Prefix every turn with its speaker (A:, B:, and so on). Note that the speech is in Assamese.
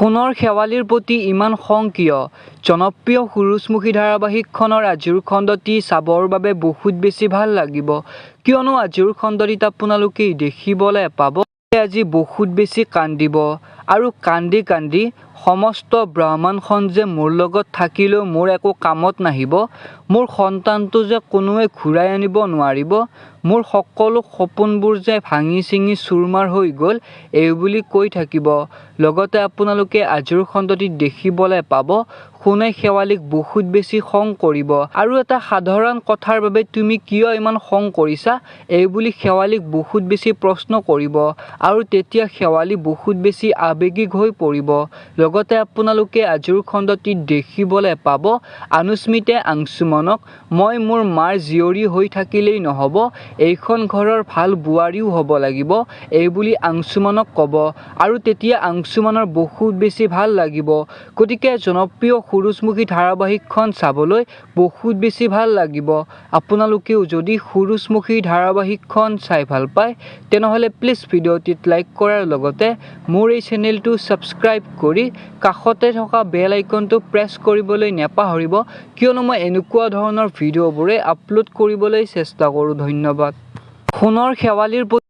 A: সোণৰ শেৱালিৰ প্ৰতি ইমান খং কিয়? জনপ্ৰিয় সূৰুযমুখী ধাৰাবাহিকখনৰ আজিৰ খণ্ডটি চাবৰ বাবে বহুত বেছি ভাল লাগিব। কিয়নো আজিৰ খণ্ডটিত আপোনালোকে দেখিবলৈ পাব আজি বহুত বেছি কান্দিব আৰু কান্দি কান্দি সমস্ত ব্ৰহ্মাণ্ডখন যে মোৰ লগত থাকিলেও মোৰ একো কামত নাহিব, মোৰ সন্তানটো যে কোনোৱে ঘূৰাই আনিব নোৱাৰিব, মোৰ সকলো সপোনবোৰ যে ভাঙি চিঙি চুৰমাৰ হৈ গ'ল, এইবুলি কৈ থাকিব। লগতে আপোনালোকে আজিৰ খণ্ডটিত দেখিবলৈ পাব সোণে শেৱালিক বহুত বেছি খং কৰিব আৰু এটা সাধাৰণ কথাৰ বাবে তুমি কিয় ইমান খং কৰিছা এইবুলি শেৱালিক বহুত বেছি প্ৰশ্ন কৰিব আৰু তেতিয়া শেৱালি বহুত বেছি আৱেগিক হৈ পৰিব। লগতে আপোনালোকে আজিৰ খণ্ডটিত দেখিবলৈ পাব আনুস্মিতে আংশুমানক মই মোৰ মাৰ জীয়ৰী হৈ থাকিলেই নহ'ব, এইখন ঘৰৰ ভাল বোৱাৰীও হ'ব লাগিব এইবুলি আংশুমানক ক'ব আৰু তেতিয়া আংশুমানৰ বহুত বেছি ভাল লাগিব। গতিকে জনপ্ৰিয় সূৰুযমুখী ধাৰাবাহিকখন চাবলৈ বহুত বেছি ভাল লাগিব। আপোনালোকেও যদি সূৰুযমুখী ধাৰাবাহিকখন চাই ভাল পায় তেনেহ'লে প্লিজ ভিডিঅ'টিত লাইক কৰাৰ লগতে মোৰ এই চেনেলটো ছাবস্ক্ৰাইব কৰি কাষতে থকা বেল আইকনটো প্ৰেছ কৰিবলৈ নেপাহৰিব, কিয়নো মই এনেকুৱা ধৰণৰ ভিডিঅ'বোৰে আপলোড কৰিবলৈ চেষ্টা কৰোঁ। ধন্যবাদ। সোণৰ শেৱালিৰ প্ৰতি